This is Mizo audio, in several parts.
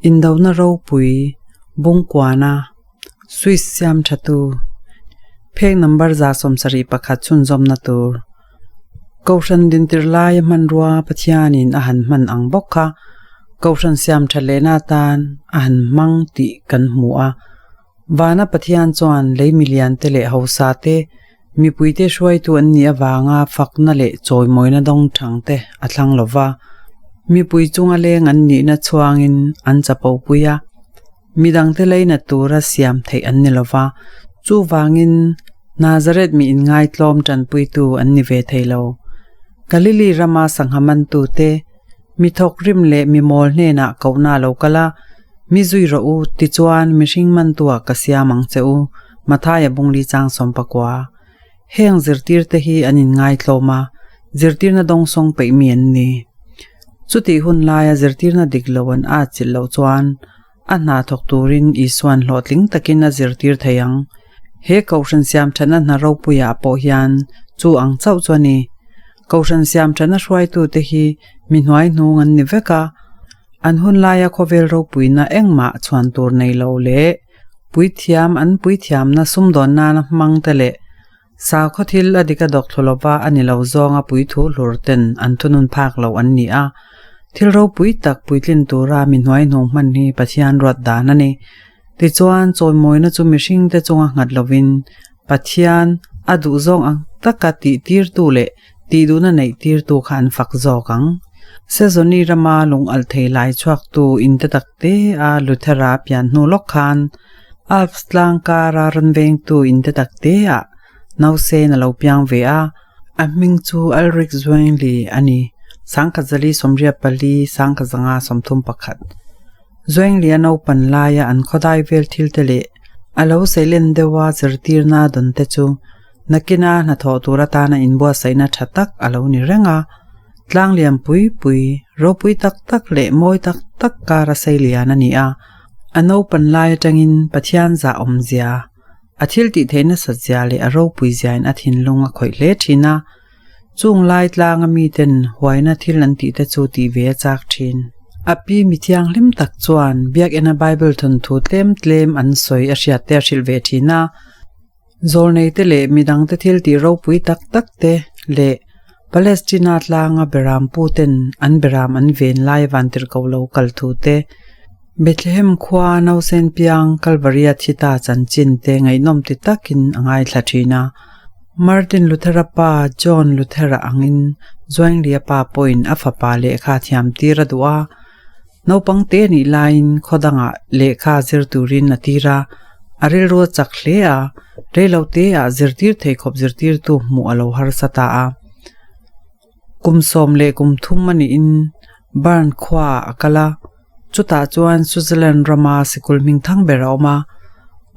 Indona ropui Bungkuana Swiss siam thatu phek number 71 chhunzawmna tur Kohhran dintir laia hmanrua Pathianin a han hman ang bawk kha Kohhran siam tha lehna atan a han hmang tih kan hmu a. Vana Pathian chuan lei milian te leh hausa te, mipuite hruaitu an nih avanga fakna leh chawimawina dawng thang te a thlang lo va. Mipui chunga leng an nihna chhuangin an chapo pui a, midangte leinat tura siam theih an ni lo va. Chuvangin Nazareth mi inngaitlawm tanpuitu an ni ve thei lo. Galili rama sangha mantute, Mi thawk rim leh mi mawl hnenah kohna a lo kal a, Mi zui rawh u, tichuan mihring mantuah ka siam ang che u, Mathaia bungli chang 19. Heng zirtirte hi an inngaitlawm a, zirtirna dawngsawng peih mi an ni. Chutih hun laia zirtirna dik lo an atchilh loh chuan a hna thawk turin Isua'n hlawhtling takin a zirtir thei ang. He Kohhran siamthatna hna ropuiah pawh hian chu ang chauh chu a ni. Kohhran siamthatna hruaitute hi mi hnuai hnung an ni vek a, an hun laia khawvel ropuina engmah chhuan tur nei lo leh puithiam an puithiamna sumdawn nana hmang te leh sakhaw thil a dik a dawk thlu lova a ni lo zawnga puithu hlur ten an thunun phak lo an ni a. Thil ropui tak puitlin tura mi hnuai hnung hman hi Pathian ruat dan a ni. Tichuan, chawimawina chu mihringte chunga nghat lovin Pathian a duh zawng ang taka tih tirtu leh tih duhna neih tirtu kha an fak zawk ang. Sezoni rama lung alh thei lai chhuaktu in te tak te a Luthera pian hnu lawk khan Alps tlang kara rawn vengtu in te tak te ah nausen a lo piang ve a, a hming chu Ulrich Zwingli a ni, 1084, 1531. Zuengliah naupan laia an khawdai vel thil te leh a lo seilen deuha zirtirna dawn te chu nakina hnathawh tur atana inbuatsaihna tha tak a lo ni reng a. Tlang lian pui pui, ropui tak tak leh mawi tak tak kara sei lian a ni a. A naupan lai atangin Pathian zah awmzia, a thil tih theih nasat zia leh a ropui ziain a thinlung a khawih hle thin a. Chung lai tlanga miten huaina thil an tih te chu tih ve a chak thin. A pi mi thianghlim tak chuan Biakina Bible thawnthu tlem tlem an sawi a hriat te a hrilh ve thin a. Zawlnei te leh midang te thil tih ropui tak tak te leh Palestina tlanga beram pu ten an beram an ven lai vantirhkoh lo kal thu te, Bethlehem khua nausen piang Kalvaria thi ta chanchin te ngaihnawm ti takin a ngaithla thin a. Martin Luthera pa John Luthera angin Zwingli-a pa pawhin a fapa lehkha thiam tir a duh a. Naupang te nih laiin khaw dangah lehkha zir turin a tir a, a rilru a chak hle a, reilo teah zirtir thei khawp zirtirtu hmuh a lo harsa ta a. Kum 13 a nihin Bern khuaah a kal a, chutah chuan Switzerland rama sikul hming thang ber a awm a.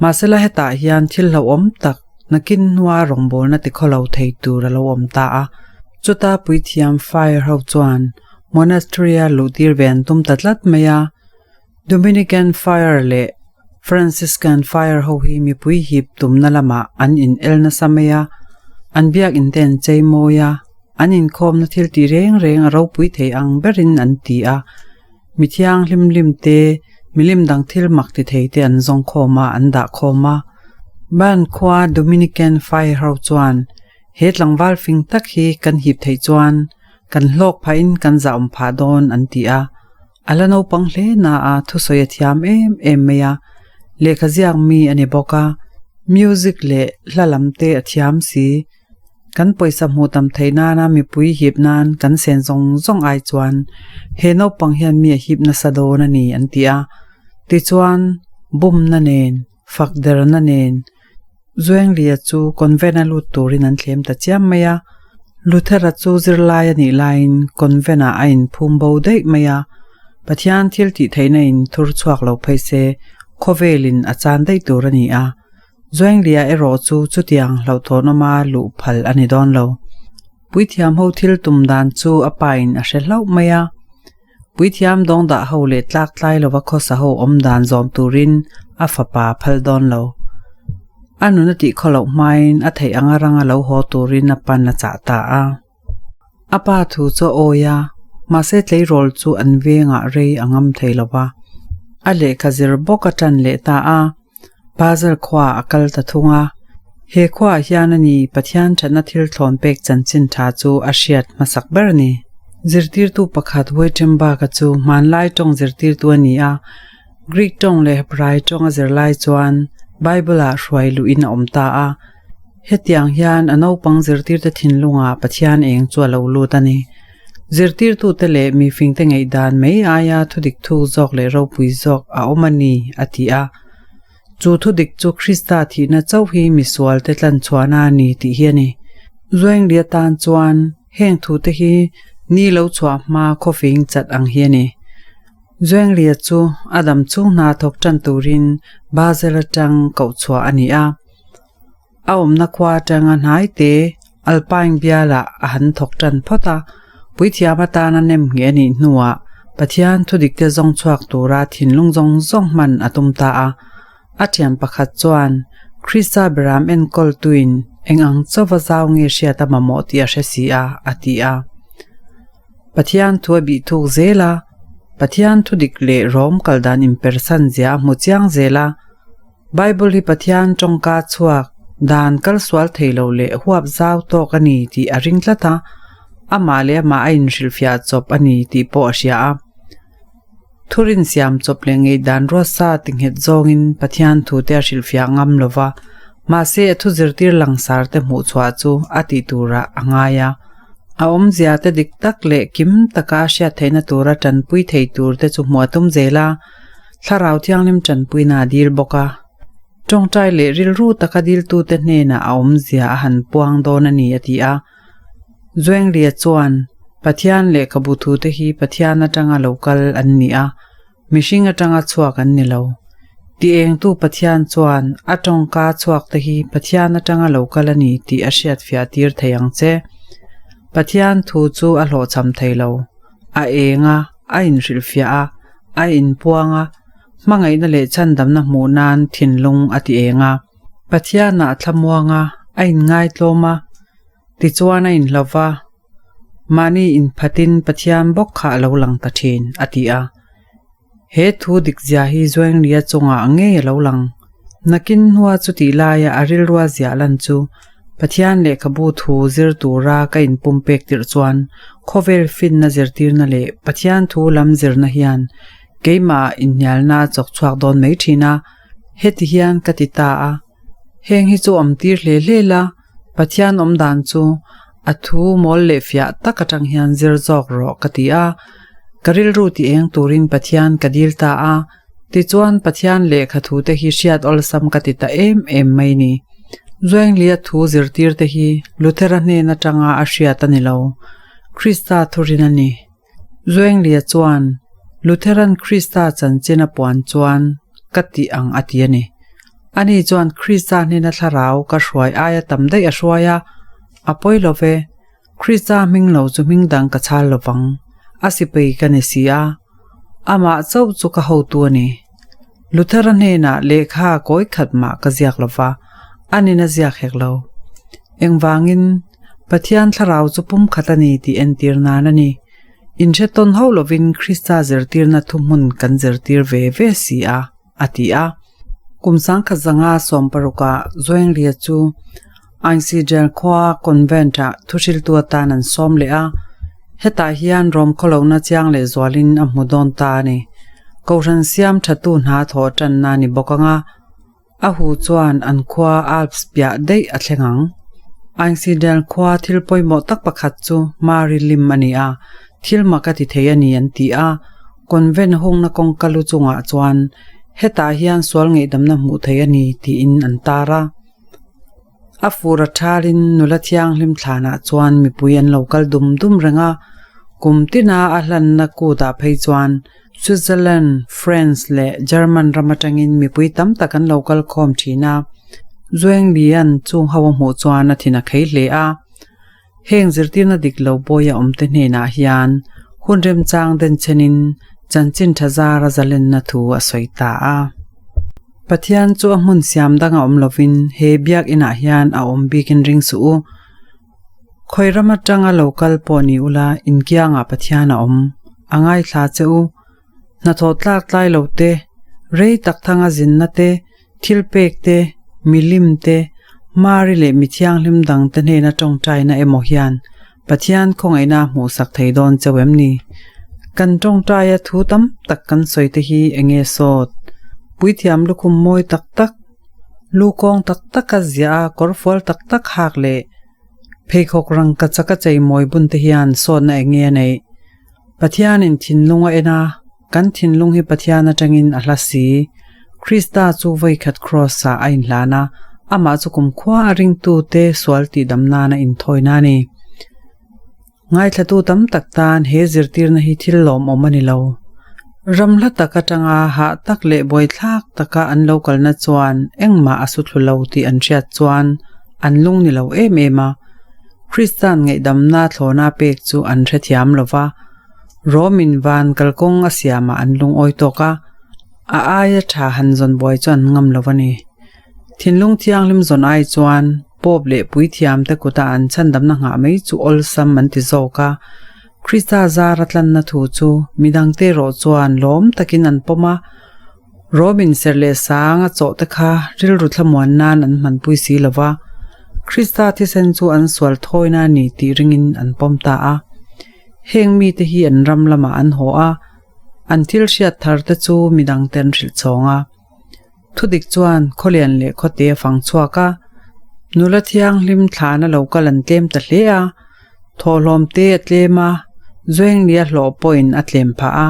Mahsela hetah hian thil hlauhawm tak nakin hnua rawngbawlna tikhawlo thei tur a lo awm ta a. Chuta puithiam fire ho chuan monastery-a luhtir ve an tum ta tlat mai a. Dominican fire leh Franciscan fire ho hi mipui hip tumna lamah an in el nasa mai a, an biak in te an chei mawi a, an inkhawmna thil tih reng reng a ropui thei ang berin an ti a, mi thianghlim lim te, milim dang thil mak ti thei te an zawng khawm a, an dah khawm a. Ban khua Dominican fire ho chuan he tlangval fing tak hi kan hip theih chuan kan hlawk phahin kan zahawm phah dawn an ti a. A la naupang hle na a thusawi a thiam em em mai a, lehkha ziak mi a ni bawk a, music leh hla lam te a thiam si. Kan pawisa hmuh tam theih nana mipui hip nan kan sen zawng zawng ai chuan he naupang hian mi a hip nasa dawn a ni an ti a. Tichuan bumna nen, fak derna nen Zuenglia chu convent a lut turin an thlem ta chiam mai a. Luthera chu zirlai a nih laiin convent ah a inphum bo daih mai a. Pathian thil tih theihna in thur chhuak lo phei se khawvelin a chan daih tur a ni a. Zuenglia erawh chu chutiang hlauhthawnawma luh phal a ni dawn lo. Puithiam ho thil tum dan chu a pain a hre hlauh mai a. Puithiam dawngdah ho leh tlak tlai lova khawsa ho awm dan zawm turin a fapa phal dawn lo. A nun a tih khaw loh hmain a theih anga ranga lo haw turin a pan a chah ta a. A pa thu chu a awi a, mahse tleirawl chu an vengah rei a ngam thei lo va. A lehkha zir bawk a tan leh ta a, Basel khuaah a kal ta thung a. He khuaah hian a ni Pathian thatna thil thlawn pek chanchin tha chu a hriat hmasak ber a ni. Zirtirtu pakhat Wittenberg-a chu hmanlai tawng zirtirtu a ni a, Greek tawng leh Hebrai tawng a zir lai chuan Bible-ah hruai luhin a awm ta a. Hetiang hian a naupang zirtirte thinlungah Pathian eng chu a lo lut a ni. Zirtirtute leh mifingte ngaihdan mai aia thudik thuk zawk leh ropui zawk a awm a ni, a ti a. Chu thudik chu Krista thihna chauh hi misualte tlanchhuahna a ni tih hi a ni. Zuengli atan chuan heng thute hi ni lo chhuah hma khawfing chat ang hi a ni. Zuenglia chu a dam chung hna thawk tan turin Basel atang koh chhuah a ni a. A awmna khua atanga hnai te Alpine bialah a han thawk tan phawt a, puithiam atana nem ngheh a nih hnuah Pathian thudikte zawng chhuak tura thinlung zawng zawng hman a tum ta a. A thian pakhat chuan Krista beram enkawltuin eng ang chauva zau nge hriat a mamawh tih a hre si a, a ti a. Pathian thu a bih thuk zel a, Pathian thudik leh rawm kal dan inpersan zia a hmu chiang zel a. Bible hi Pathian tawngka chhuak dan kal sual thei lo leh huap zau tawk a ni tih a ring tlat a, amah leh amah a inhrilhfiah chawp a ni tih pawh a hria a. Thurin siam chawp leh ngaihdan ruatsa tinghet zawngin Pathian thute a hrilhfiah ngam lo va, mahse a thu zirtir langsar te hmuh chhuah chu a tih turah a ngai a. A awmzia te dik tak leh kim taka a hriat theihna tura tanpui thei tur te chu hmuh a tum zel a. Thlarau Thianghlim tanpuina a dil bawk a, tawngtai leh rilru taka diltute hnenah a awmzia a han puang dawn a ni a ti a. Zuenglia chuan, Pathian lehkhabu thute hi Pathian atanga lo kal an ni a, mihring atanga chhuak an ni lo. Ti engtu Pathian chuan a tawngka chhuakte hi Pathian atanga lo kal a ni tih a hriatfiah tir thei ang che. Pathian thu chu a hlawhchham thei lo. A eng a, a inhrilhfiah a, a inpuang a, hmangaihna leh chhandamna hmuh nan thinlung a ti eng a. Pathianah a thlamuang a, a inngaitlawm a, tichuan a inhlo va, mahni inphatin Pathian bawk kha a lo lang ta thin, a ti a. He thu dikzia hi Zuenglia chungah ngei a lo lang. Nakin hnua chutih laia a rilrua ziah lan chu Pathian lehkhabu thu zir tura ka inpumpek tirh chuan khawvel finna zirtirna leh Pathian thu lam zirna hian keimah inhnialna a chawk chhuak dawn mai thin a, heti hian ka ti ta a. Heng hi chu awm tir hle hle la, Pathian awm dan chu a thu mawl leh fiah tak atang hian zir zawk rawh ka ti a. Ka rilru ti eng turin Pathian ka dil ta a, tichuan Pathian lehkha thu te hi hriat awlsam ka ti ta em em mai ni. Zuenglia thu zirtir te hi Luthera hnen atanga a hriat a ni lo, Krista thurin a ni. Zuenglia chuan Lutheran Krista chanchin a puan chuan ka tih ang a ti a ni. Ani chuan Krista hnena thlarau ka hruai aia tam daih a hruai a, a pawi lo ve, Krista hming lo chu hming dang ka chhal lo vang, a sipai ka ni si a, amah chauh chu ka hotu a ni. Luthera hnenah lehkha kawi khat mah ka ziak lo va, anin a ziak hek lo. Engvangin, Pathian thlarau chu pumkhat a ni tih entir nan a ni. Inhre tawn hauh lovin Krista zirtirna thuhmun kan zirtir ve ve si a, a ti a. Kum sangkhat zanga sawmparukah Zuenglia chu Einsiedeln khua convent-ah thuhriltu atan an sawm leh a, hetah hian Rom khawlohna chiang leh zualin a hmu dawn ta a ni. Kohhran siam thatu hna thawh tanna a ni bawk ang a. A hu chuan an khua Alps piah daih a thleng ang. Einsiedeln khua thil pawimawh tak pakhat chu Mari lim a ni a, thil mak a ti thei a ni an ti a. Convent hungna kawngka lu chungah chuan hetah hian sual ngeihdamna hmuh theih a ni tiin an tar a. A fur a thalin nula thianghlim thlanah chuan mipui an lo kal dum dum reng a, kum tina a hlanna kutah phei chuan Switzerland, France leh German ram atangin mipui tam tak an lo kal khawm thin a. Zuenglian chung ho a hmuh chuan a thin a khei hle a. Heng zirtirna dik lo bawi a awmte hnenah hian hun remchang denchhenin chanchin tha zara zalenna thu a sawi ta a. Pathian chu a hmun siam danga awm lovin he biakinah hian a awm bikin ring suh u. Khawi ram atanga lo kal pawh ni ula inkiangah Pathian a awm. A ngaithla che u. Hnathawh tlak tlai lo te. Rei tak thanga zinna te, thilpek te, milim te, Mari leh mi thianghlim dang te hnena tawngtaina emaw hian Pathian khawngaihna a hmuhsak thei dawn cheu em ni? Kan tawngtaia thu tam tak kan sawi te hi eng nge sawt? Puithiam lukhum mawi tak tak, lu kawng tak taka ziah a kawrfual tak tak hak leh pheikhawk rangka chaka chei mawi bun te hian sawtna eng nge a neih? Pathianin thinlung a en a, kan thinlung hi Pathian atangin a hla si. Krista chu vawikhat Kraws-ah a inhlan a, amah chu kumkhua a ringtute sual tihdam nana inthawina a ni. Ngaithlatu tam tak tan he zirtirna hi thil lawmawm a ni lo. Ram hla tak atanga hah tak leh buaithlak taka an lo kalna chuan engmah a su thlu lo tih an hriat chuan an lung ni lo em em a. Kristian ngaihdamna thlawna pek chu an hrethiam lo va, Rom-in van kalkawng a siamah an lungawi tawk a, a aia tha han zawn buai chu an ngam lo a ni. Thinlung thianghlim zawn ai chuan Pope leh puithiamte kuta an chhandamna nghah mai chu awlsam an ti zawk a, Krista zara tlanna thu chu midangte erawh chuan lawm takin an pawm a, Rom-in serh leh sang a chawh te kha rilru thlamuan nan an hmanpui si lo va, Krista thisen chu an sual thawina a ni tih ringin an pawm ta a. Heng mite hi an ram lamah an haw a, an thil hriat thar te chu midangte an hrilh chhawng a. Thudik chuan khawlian leh khawte a fang chhuak a, nula thianghlim thlana lo kal an tlem ta hle a, thawhlawm te a tlem a, Zuenglia hlawh pawhin a tlem phah a.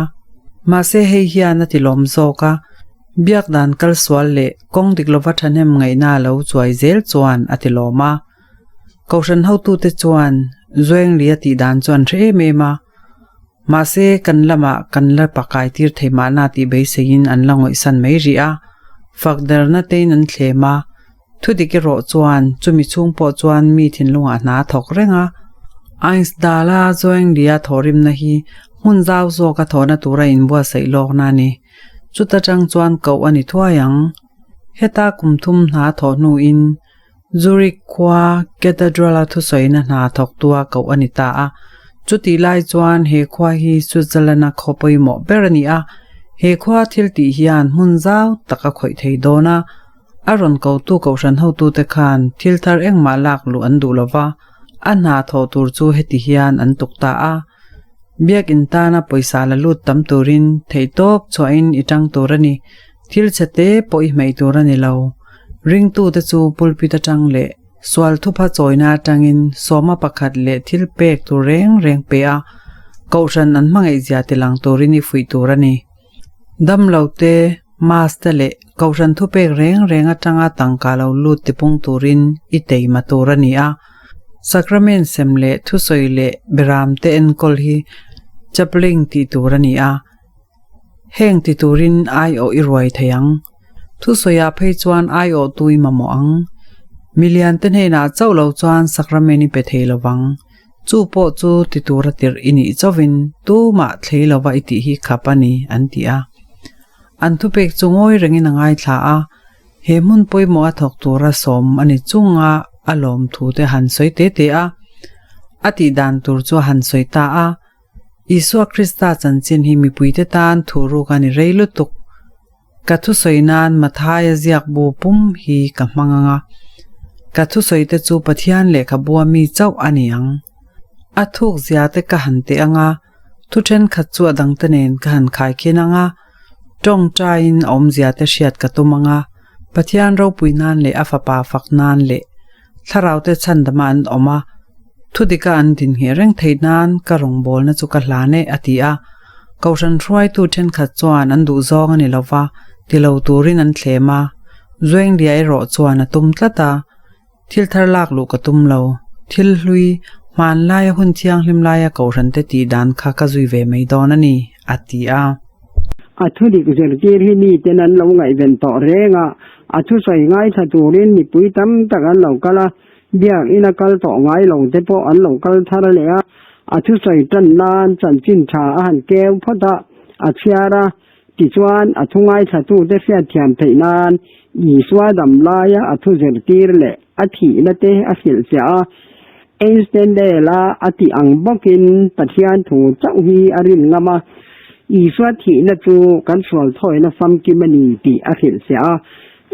Mahse hei hian a tilawm zawk a, biak dan kal sual leh kawng dik lova thahnem ngaihna a lo chuai zel chuan a tilawm a. Kohhran hotute chuan Zuenglia tih dan chu an hre em em a. Mahse, kan lamah kan la pakai tir thei mahna tih beiseiin an la ngawihsan mai rih a, fak derna tein an thlem a. Thudik erawh chuan chumi chhung pawh chuan mi thinlungah hna a thawk reng a. Ainsdala Zawenglia thawhrimna hi hmun zau zawka thawhna tura inbuatsaih lawkna a ni. Chuta tang chuan koh a ni thuai ang. Heta kum thum hna thawh hnuin Zurich khua Cathedral-a thusawina hna thawktua koh a ni ta a. Chutih lai chuan he khua hi Switzerland-a khaw pawimawh ber a ni a. He khua thil tih hian hmun zau tak a khawih thei dawn a. A rawn kotu kohhran hotute khan thil thar engmah lak luh an duh lo va, a hna thawh tur chu heti hian an tuk ta a. Biakin tana pawisa la lut tam turin theihtawp chhuahin i tang tur a ni. Thil chhe te pawh i hmeih tur a ni lo. Ringtute chu pulpit atang leh sual thupha chawina atangin sawma pakhat leh thil pek tur reng reng pe a, kohhran an hmangaihzia tilang turin i fuih tur a ni. Damlo te, mass te leh kohhran thupek reng reng atanga tangka lo lut tipung turin i teima tur a ni a. Sacrament sem leh thusawi leh beram te enkawl hi chaplain tih tur a ni a. Heng ti turin aiawh i ruai thei ang. Thusawiah phei chuan aiawh tu i mamawh ang. Milian te hnenah chauh lo chuan sacrament i pe thei lo vang. Chu pawh chu ti tura tirh i nih chauhin tumah thlei lova i tih hi khap a ni, an ti a. An thupek chu ngawi rengin a ngaithla a, he hmun pawimawh a thawk tura sawm a ni chunga a lawmthu te han sawi te te a. A tih dan tur chu a han sawi ta a. Isua Krista chanchin hi mipuite tan thu ruk a ni rei lutuk. Ka thusawi nan Mathaia ziak bu pum hi ka hmang ang a, ka thusawi te chu Pathian lehkhabua mi chauh a ni ang. A thuk zia te ka han teh ang a, thu thenkhat chu a dangte nen ka han khaikhin ang a, tawngtaiin a awmzia te hriat ka tum ang a, Pathian ropui nan leh a fapa fak nan leh Thlaraute chhandama an awm a, thudika an din ngheh reng theih nan ka rawngbawlna chu ka hlan e, a ti a. Kohhran hruaitu thenkhat chuan an duh zawng a ni lo va, ti lo turin an thlem a. Zuenglia erawh chuan a tum tlat a, Thil thar lak luh ka tum lo. Thil hlui, hmanlaia hun thianghlim laia kohhrante tih dan kha ka zui ve mai dawn a ni, a ti a. A thudik zirtir hi miten an lo ngaihven tawh reng a, a thusawi ngaithla turin mipui tam tak an lo kal a, biakina kal tawh ngai lo te pawh an lo kal thar leh a, a thusawi tan nan chanchin tha a han keu phawt a, a chhiar a, tichuan a thu ngaithlatute hriatthiam theih nan Isua dam laia a thu zirtir leh a thihna te a hrilhfiah a, Einstein-a a tih ang bawkin Pathian thu chauh hi a rin ngam a. Isua thihna chu kan sual thawina famkim a ni tih a hrilhfiah a,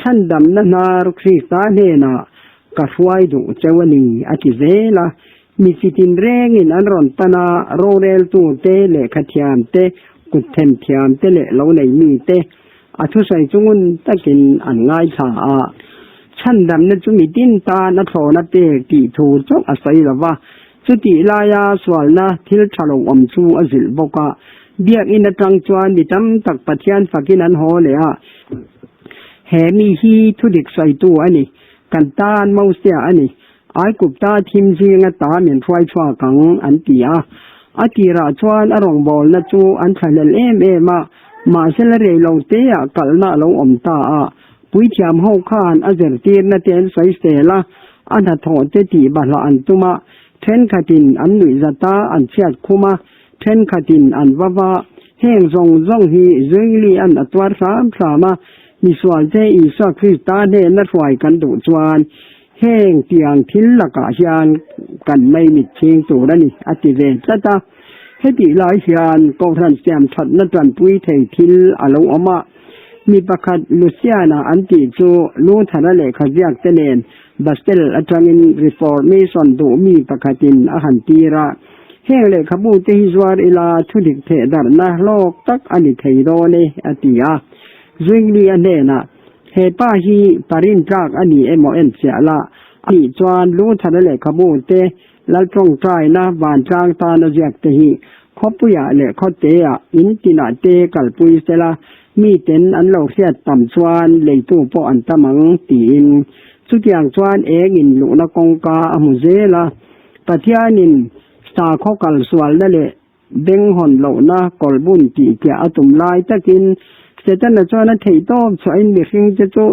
Chhandamna hnar Krista hnenah ka hruai duh cheu a ni, a ti zel a. Mi chitin rengin an rawn pan a, roreltute, lehkhathiam te, kutthem thiam te leh lo nei mi te a thusawi chu ngun takin an ngaithla a. Chhandamna chu mitin tan a thlawna pek tih thu chauh a sawi lo va, chutih laia sualna thil tha lo awm chu a zilh bawk a. Biakinn atang chuan mi tam tak Pathian fakin an haw leh a, He mi hi thudik sawitu a ni, kan tan Mosia a ni, Aikupta thim zinga ta min hruai chhuak ang, an ti a. A tirah chuan a rawngbawlna chu an thlahlel em em a, mahsela reilo teah kalhna a lo awm ta a. Puithiam ho khan a zirtirna te an sawi sel a, a hnathawh te tih bahlah an tum a, thenkhatin an nuihzat a, an chhiat khum a, thenkhatin an va va. Heng zawng zawng hi Zwingli-a'n a tuar hram hram a, misualte Isua Krista hnena hruai kan duh chuan Heng tiang thil lakah hian kan mei mit chhing tur a ni, a ti ve tlat a. Hetih lai hian Kohhran siamthatna tanpui thei thil a lo awm a. Mi pakhat Luciana an tih chu Luther-a lehkha ziak te nen Basel atangin Reformation duh mi pakhatin a han tir a. Heng lehkhabu te hi zuar ila thudik thehdarhna hlawk tak a ni thei dawn e, a ti a. Zwingli-a hnenah. He pa hi parin tlak a ni emaw en chiah la, a nih chuan Luther-a lehkhabu te, Laltawngtaina vantlang tana ziak te hi khawpuiah leh khawteah in tinah te kalpui sela, miten an lo hriat tam chuan leitu pawh an tam ang tiin. Chutiang chuan engin luhna kawngka a hmu zel a, Pathianin sakhaw kalsualna leh Beng hawn lohna kawlbun tih piah a tum lai takin Setana chuan a theih tawp chhuahin mihringte chu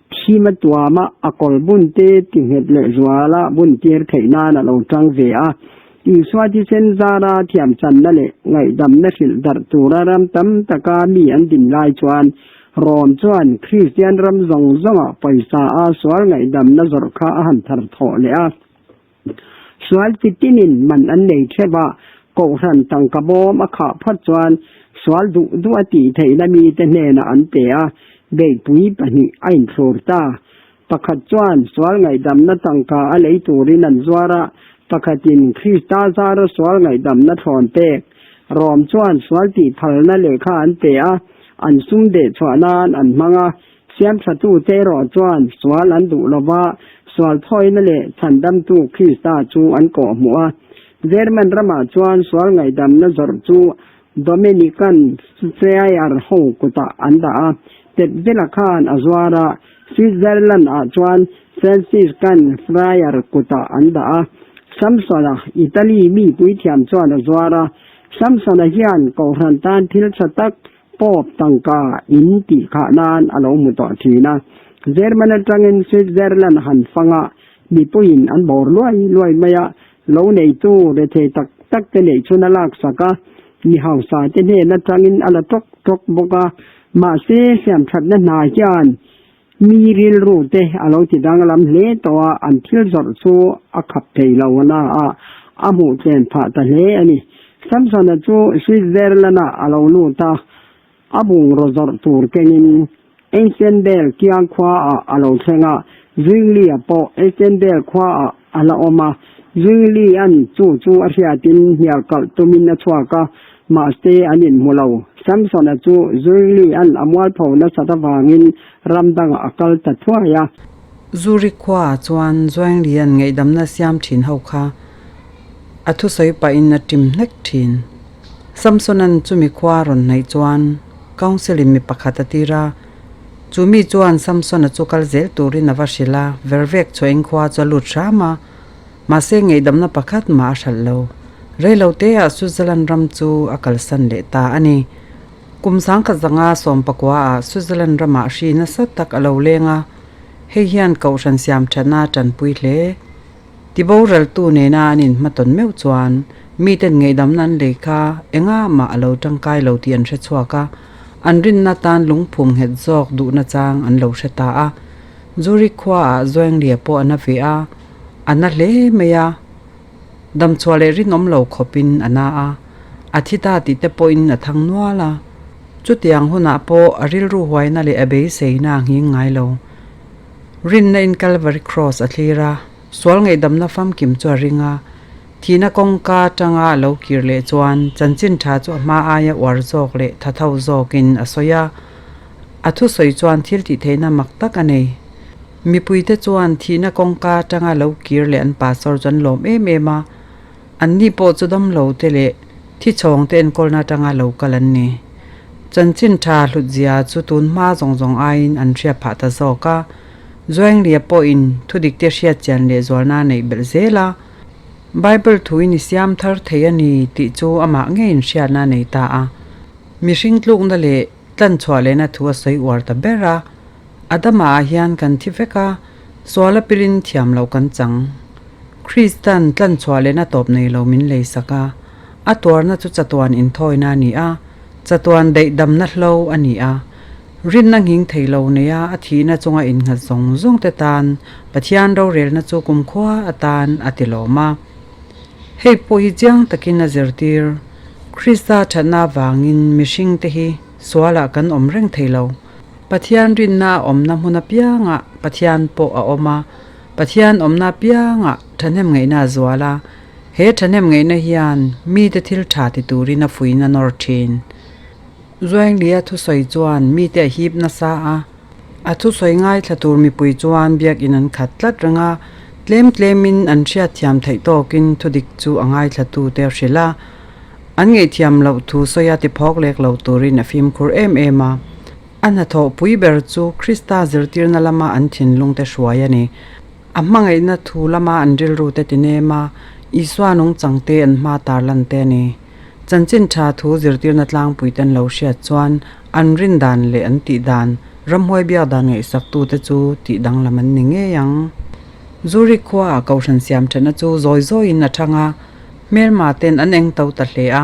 thim a tuam a, a kawlbun te ti nghet leh zuala bun tir theih nan a lo tang ve a. Isua thisen zara thiamchanna leh ngaihdamna hrilh darh tura ram tam taka mi an din lai chuan Rom chuan Kristian ram zawng zawngah pawisa a sual ngaihdamna zawrh kha a han thar thawh leh a. Sual chi tinin man an nei theuh a, Kohhran tangka bawm a khah phawt chuan sual duh duh a tih theihna mite hnenah an pe a, beihpui pahnih a inthlur ta. Pakhat chuan sual ngaihdamna tangka a lei turin an zuar a, pakhatin Krista zara sual ngaihdamna thlawn pek. Rom chuan sual tih phalna lehkha an pe a, an sum dehchhuah nan an hmang a, Siamthatute erawh chuan sual an duh lo va, sual thawina leh chhandamtu Krista chu an kawhhmuh a. German ramah chuan sual ngaihdamna zawrh chu Dominican Friar ho kutah an dah a, Tetvela khan a zuar a, Switzerland-ah chuan Franciscan Friar kutah an dah a, Samsona, Italy mi puithiam chuan a zuar a. Samsona hian Kohhran tan thil tha tak Pope tangka in tih khah nan a lo hmu tawh thin a. German atangin Switzerland han fang a, mipuiin an bawr luai luai mai a, lo neitu rethei tak tak te neih chhun a laksak a, mi hausa te hnen atangin a la tawk tawk bawk a. Mahse, siamthatna hna hian mi rilru te a lo ti danglam hle tawh a, an thil zawrh chu a khap thei lo na a, a hmuh tlem phah ta hle a ni. Samsona chu Switzerland-ah a lo lut a, a bungraw zawrh tur kengin Eisenbel kiang khuaah a lo thleng a, Zwingli-a pawh Eisenbel khuaah a la awm a. Zwingli-a'n chu chu a hriatin hnial kalh tumin a chhuak a, mahse an inhmu lo. Samsona chu Zwingli-a'n a mualpho nasat avangin ram dangah a kal ta thuai a. Zurich khuaah chuan Zwingli-a'n ngaihdamna siam thin ho kha a thusawi pahin a ṭim hnek ṭhin. Samson-a'n chumi khua a rawn hnaih chuan Council-in mi pakhat a tir a, chu mi chuan Samson-a chu kal zel turin a va hrilh a, vervek chhuahin khua chu a lut hram a, mahse ngaihdamna pakhat mah a hralh lo. Reilo teah Switzerland ram chu a kalsan leh ta a ni. Kum sangkhat zanga sawmpakua-ah Switzerland ramah hri nasa tak a lo leng a, hei hian kohhran siam thatna a tanpui hle. Tiboraltu nena an inhmatawn meuh chuan miten ngaihdamna an lei kha enga mah a lo tangkai lo tih an hre chhuak a, an rinna tan lungphum nghet zawk duhna chang an lo hre ta a. Zurich khuaah Zwingli-a pawh a na ve a, a na hle mai a, damchhuah leh rinawm lo khawpin a na a. A thi ta tih te pawhin a thang nual a. Chutiang hunah pawh a rilru huaina leh a beiseina a nghing ngai lo. Rinna in Calvary Cross a thlir a, sual ngaihdamna famkim chu a ring a. Thihna kawngka atanga a lo kir leh chuan chanchin tha chu a hma aia uar zawk leh tha tho zawkin a sawi a. A thusawi chuan thil tih theihna mak tak a nei. Mipuite chuan thihna kawngka atanga lo kir leh an pastor chu an lawm em em a. Anni pawh chu damlo te leh thi chhawng te enkawlna atanga lo kal an ni. Chanchin tha hlutzia chu tun hma zawng zawng aiin an hriat phah ta zawk a. Zuainglia pawhin thudik te hriat chian leh zualna a neih belh zel a. Bible thuin i siam thar thei a ni tih chu amah ngeiin hriatna a nei ta a. Mihring tlukna leh tlanchhuah lehna thu a sawi uar ta ber a. Adama ah hian kan thi vek a, sual a pilin thiam loh kan chang. Kristan tlanchhuah lehna tawp nei lo min lei sak a, a tuarna chu chatuan inthawina a ni a, chatuan daihdamna hlo a ni a. Rinna nghing thei lo neia a thihna chunga innghat zawng zawng te tan Pathian rorelna chu kumkhua atan a ti lawm a. Hei pawh hi chiang takin a zirtir. Krista thatna avangin mihringte hi sualah kan awm reng thei lo. Pathian rinna a awmna hmun apiangah Pathian pawh a awm a, Pathian awmna apiangah thahnem ngaihna a zual a, he thahnem ngaihna hian mite thil tha ti turin a fuiin a nawr thin. Zuainglia thusawi chuan mite a hip nasa a, a thusawi ngaithla tur mipui chuan biakinn an khat tlat reng a, tlem tlemin an hriatthiam theih tawkin thudik chu a ngaithlatute a hrilh a. An ngaihthiam loh thu sawi a tiphawk lek lo turin a fimkhur em em a. A hnathawh pui ber chu Krista zirtirna lama an thinlungte hruai a ni. A hmangaihna thu lama an rilrute tinem a, Isua nungchangte an hma tarlan te a ni. Chanchin tha thu zirtirna tlangpuite an lo hriat chuan an rin dan leh an tih dan, ramhuai biak dan ngaihsaktute chu tih danglam an ni ngei ang. Zurich khuaah Kohhran siamthatna chu zawi zawiin a thang a. Hmelma ten an eng to ta hle a,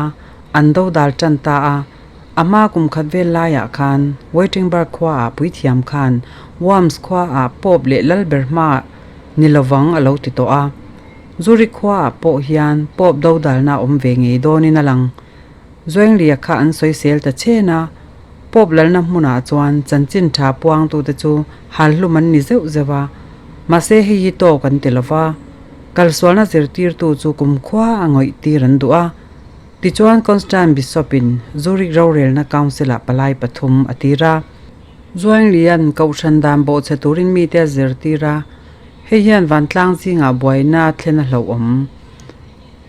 an do dal tan ta a. A hma kum khat vel laiah khan Wittenberg khuaah puithiam khan Worms khuaah Pope leh Lalber hma ni lovang a lo ti tawh a. Zurich khuaah pawh hian Pope do dalna a awm ve ngei dawnin a lang. Zwingli-a kha an sawisel ta chen a, Pope lalna hmunah chuan chanchin tha puangtute chu halhlum an ni zeuh zeuh a, mahse hei hi tawk an ti lo va, kalsualna zirtirtu chu kumkhua a ngawih tir an duh a. Tichuan Constantine Bishop-in Zurich rorelna Council-ah palai pathum a tir a. Zwingli-a'n kohhran dan bawhchhe turin mite a zirtir a, hei hian vantlang zingah buaina thlen a hlauhawm.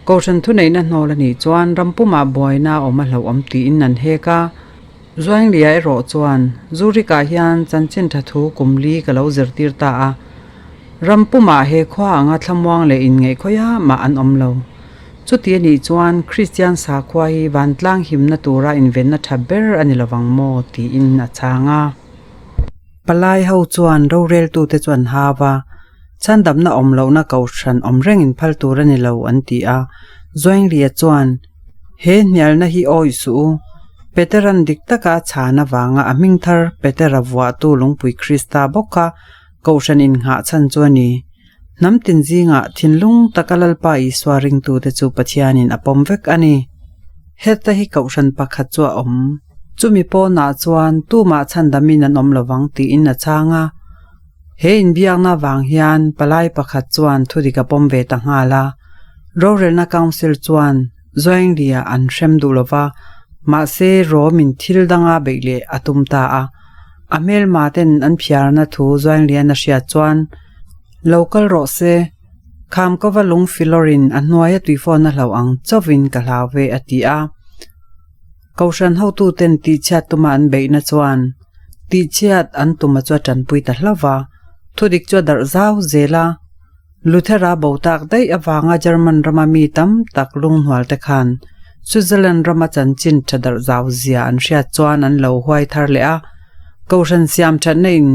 Kohhran thuneihna hnawl a nih chuan ram pumah buaina a awm a hlauhawm tiin an hek a. Zuainglia erawh chuan Zurich-ah hian chanchin tha thu kum li ka lo zirtir ta a. Ram pumah he khua anga thlamuang leh inngeih khawiah mah an awm lo. Chuti a nih chuan Kristian sakhua hi vantlang himna tura invenna tha ber a ni lovang maw tiin a chhang a. Palai ho chuan roreltute chu an hau a. Chhandamna awm lohna kohhran awm rengin phal tur a ni lo an ti a. Zuainglia chuan, He hnialna hi awih suh u. Petera'n dik taka a chhan avanga a hming thar Petera vuahtu lungpui Krista bawk kha kohhran innghah chhan chu a ni. Hnam tin zingah thinlung taka Lalpa Isua ringtute chu Pathianin a pawm vek a ni. Heta hi kohhran pakhat chu a awm. Chumi pawnah chuan tumah chhandamin an awm lovang tiin a chhang a. He inbiakna vang hian palai pakhat chuan thudik a pawm ve ta nghal a, rorelna council chuan Zuainglia an hrem duh lova, mahse Rom-in thil danga beih leh a tum ta a. A hmelma ten an phiarna thu Zuainglian a hriat chuan, Lo kal rawh se, Khamkova lung filawrin a hnuaia tuifawn a hlauh ang chauhin ka hlau ve a ti a. Kohhran hotuten tihchhiat tuma an beihna chuan tihchhiat an tuma chu a tanpui ta hlauh va, thudik chu a darh zau zel a. Luthera bo tak daih avanga German rama mi tam tak lunghnual te khan Switzerland rama chanchin tha darh zau zia an hriat chuan an lo huai thar leh a. Kohhran siam thatna in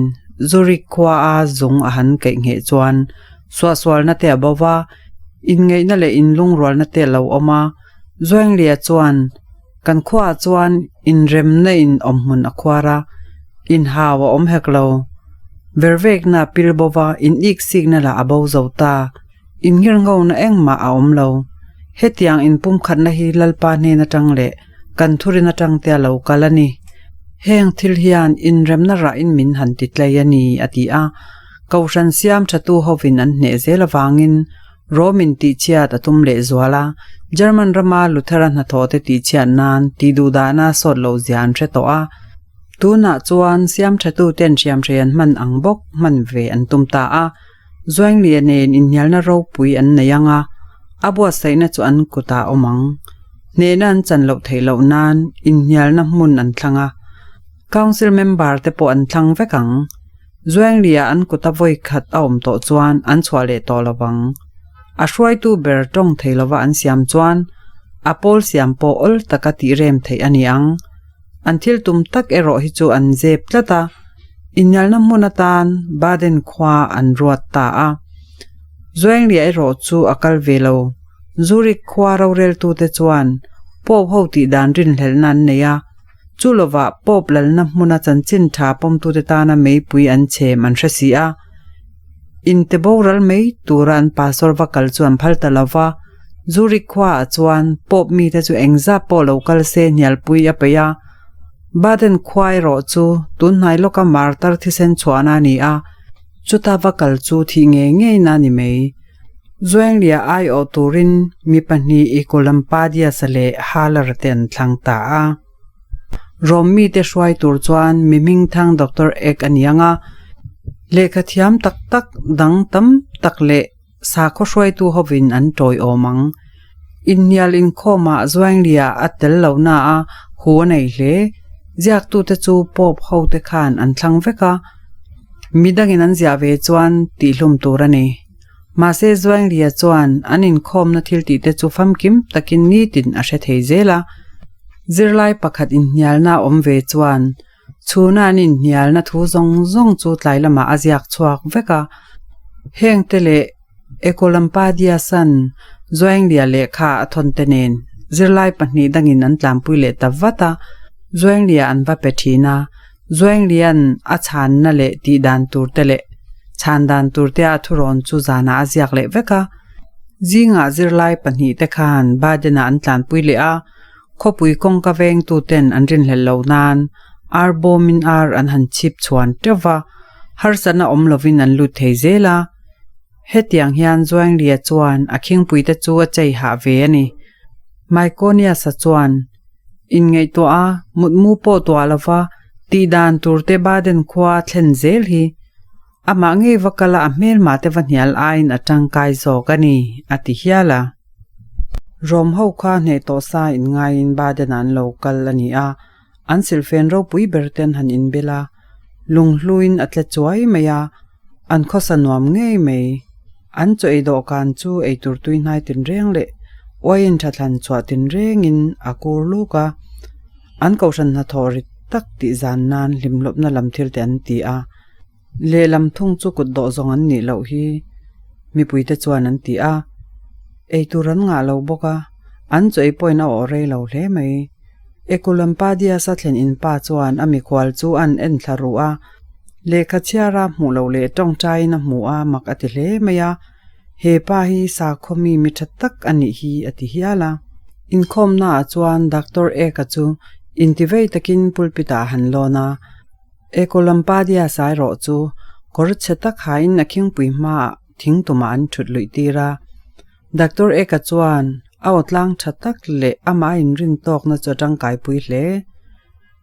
Zurich khua a zung a han keih ngheh chuan suahsualna te a bo va, inngeihna leh inlungrualna te a lo awm a. Zuainglia chuan, Kan khuaah chuan inremna in awm hmun a khuar a, inhau a awm hek lo. Vervekna a pil bo va, in iksikna lah a bo zo ta. Innghirnghona engmah a awm lo. Hetiang inpumkhatna hi Lalpa hnen atang leh kan thurin atang te a lo kal a ni. Heng thil hian inremna rahin min han ti tlei a ni, a ti a. Kohhran siam thatu hovin an hneh zel avangin Rome-in tihchhiat a tum lehzual a, German rama Luther-a hnathawhte tihchhiat nan tihduhdahna sawt loh zia an hre tawh a. Tunah chuan siam thatuten hriamhrei an hman ang bawk hman ve an tum ta a. Zuainglia nen inhnialna ropui an nei ang a, a buatsaihna chu an kutah a awm ang. Hnehna an chan loh theih loh nan inhnialna hmun an thlang a, Council member te pawh an thlang vek ang. Zuainglia an kuta vawi khat a awm tawh chuan an chhuah leh tawh lo vang. A hruaitu ber tawng thei lova an siam chuan a pawl siam pawh awl taka tih rem theih a ni ang. An thil tum tak erawh hi chu an zep tlat a, inhnialna hmun atan Baden khua an ruat ta a. Zuainglia erawh chu a kal ve lo. Zurich khua roreltute chuan Pope ho tih dan rinhlelhna an nei a, chu lovah Pope lalna hmuna chanchin tha pawmtute tana meipui an chhem an hre si a. Inte boral mai tura an pastor va kal chu an phal ta lo va, Zurich khuaah chuan Pope mite chu engzat pawh lo kal se hnialpui a peih a. Baden khua erawh chu tunhnai lawka martar thisen chhuahna a ni a, chuta va kal chu thih ngei ngeina a ni mai. Zuenglia aiawh turin mi pahnih Ecolampadius-a leh Haller-a te an thlang ta a. Rom mite hruai tur chuan mi hmingthang Doctor Ek a ni ang a, lehkha thiam tak tak dang tam tak leh sakhaw hruaitu hovin an tawiawm ang. Inhnial inkhawmah Zuainglia a tel lohna a hu a nei hle. Ziaktute chu Pope hote khan an thlang vek a, midangin an ziah ve chuan tihhlum tur a ni. Mahse Zuainglia chuan an inkhawmna thil tihte chu famkim takin nitin a hre thei zel a. Zirlai pakhat inhnialna a awm ve chuan chhuna an inhnialna thu zawng zawng chu tlai lamah a ziak chhuak vek a. Hengte leh Ecolampadiasan Zuainglia lehkha a thawn te nen zirlai pahnih dangin an tlanpui leh ta vat a, Zuainglia an va pe thin a. Zuainglian a chhanna leh tih dan tur te leh chhan dan tur te a thurawn chu zanah a ziak leh vek a. Zingah zirlai pahnih te khan Baden-ah an tlanpui leh a, khawpui kawngka vengtu ten an rinhlelh lo nan ar bawmin ar an han chhip chhuan teuh va, harsatna awm lovin an lut thei zel a. Hetiang hian Zuainglia chuan a khingpui te chu a chei hah ve a ni. Myconius-a chuan Inngaihtuah a, mutmu pawh tuah lova tih dan tur te Baden khua a thlen zel hi amah ngei va kal a, a hmelmah te va hnial aiin a tangkai zawk a ni, a ti hial a. Rom ho kha hneh tawh sa inngaiin Baden ah an lo kal a ni a, an silhfen ropui ber te an han inbel a, lunghluin a tle chuai mai a, an khawsa nuam ngei mai. An chaw ei dawhkan chu eitur tui hnai tinreng leh uaiin tha thlan chhuah tinrengin a kur luk a, an kohhran hnathawh rit tak tih zan nan hlimhlawpna lam thil te an ti a, lehlam thung chu kut dawh zawng an nih loh hi mipuite chuan an ti a, eitur an ngah lo bawk a, an chaw ei pawhin a awh rei lo hle mai. Ecolampadius-a thlen in pa chuan a mikhual chu an en thla ruh a. Lehkha chhiara hmuh loh leh tawngtaiin a hmu a, mak a ti hle mai a, He pa hi sakhaw mi mi tha tak a nih hi a ti hial a. Inkhawmnaah chuan Doctor Eka chu intivei takin pulpit ah a han lawn a, Ecolampadia sairawh chu kawr chhe tak hain a khingpui hmaah thing tumah an thut luih tir a. Doctor Eka chuan a aw tlang tha tak leh amah a inrin tawkna chu a tangkaipui hle.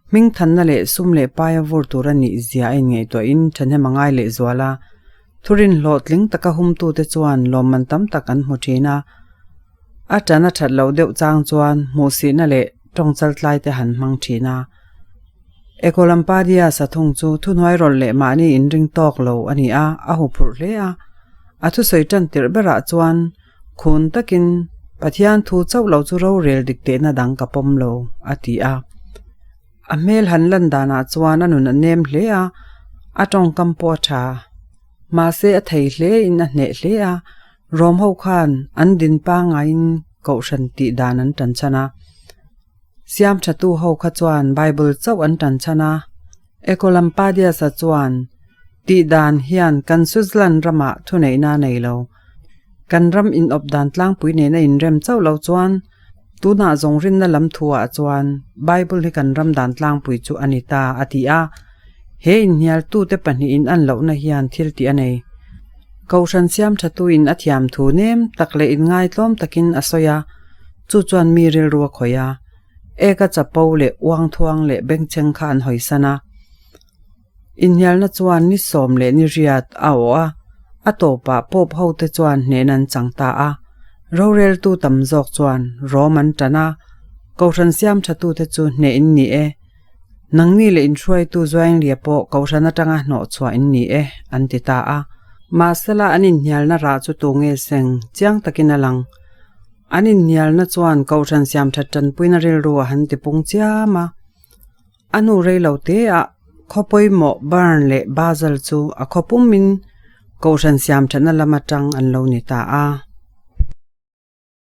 Hmingthanna leh sum leh paia vur tur a nih zia a inngaihtuahin thahnem a ngai leh zual a. Thurin hlawhtling taka humtute chuan lawmman tam tak an hmu thin a. A tan a that loh deuh chang chuan hmuhsihna leh tawngchal tlai te han hmang thin a. Ecolampadia sathung chu thuhnuai rawlh leh mahni inring tawk lo a ni a, a huphurh hle a. A thusawi tan tirh berah chuan Khun takin, Pathian thu chauh lo chu rorel dik tehna dang ka pawm lo, a ti a. A hmel han lan danah chuan a nun a nem hle a, a tawngkam pawh a tha. Mahse a thei hle in a hneh hle a, Rom ho khan an din pangaiin kohhran tih dan an tan chhan a. Siam thatu ho kha chuan Bible chauh an tan chhan a, Ecolampadius-a chuan tih dan hian kan Switzerland ramah thuneihna a nei lo. Kan ram inawp dan tlangpui nena inrem chauh lo chuan tunah zawng rinna lam thuah chuan Bible hi kan ram dan tlangpui chu a ni ta, a ti a. He inhnialtute pahnihin an lohna hian thil tih a nei. Kohhran siamthatuin a thiam thu nem tak leh inngaitlawm takin a sawi a, chu chuan mi rilru a khawih a. Eka chapo leh uangthuang leh bengchheng kha an hawisan a. Inhnialna chuan ni sawm leh ni riat a awh a, a tawpah Pope hote chuan hnen an chang ta a. Roreltu tam zawk chuan rawm an tan a, Kohhran siam thatute chu hneh in ni e, nangni leh inhruaitu Zuainglia pawh Kohhran atanga hnawh chhuah in ni e, an ti ta a. Mahsela an inhnialna rah chu tu nge seng chiang takin a lang. An inhnialna chuan Kohhran siam that tanpuina rilru a han tipung chiam a. A hnu rei lo te ah khaw pawimawh Bern leh Basel chu a khaw pumin Kohhran siam thatna lam atang an lo ni ta a.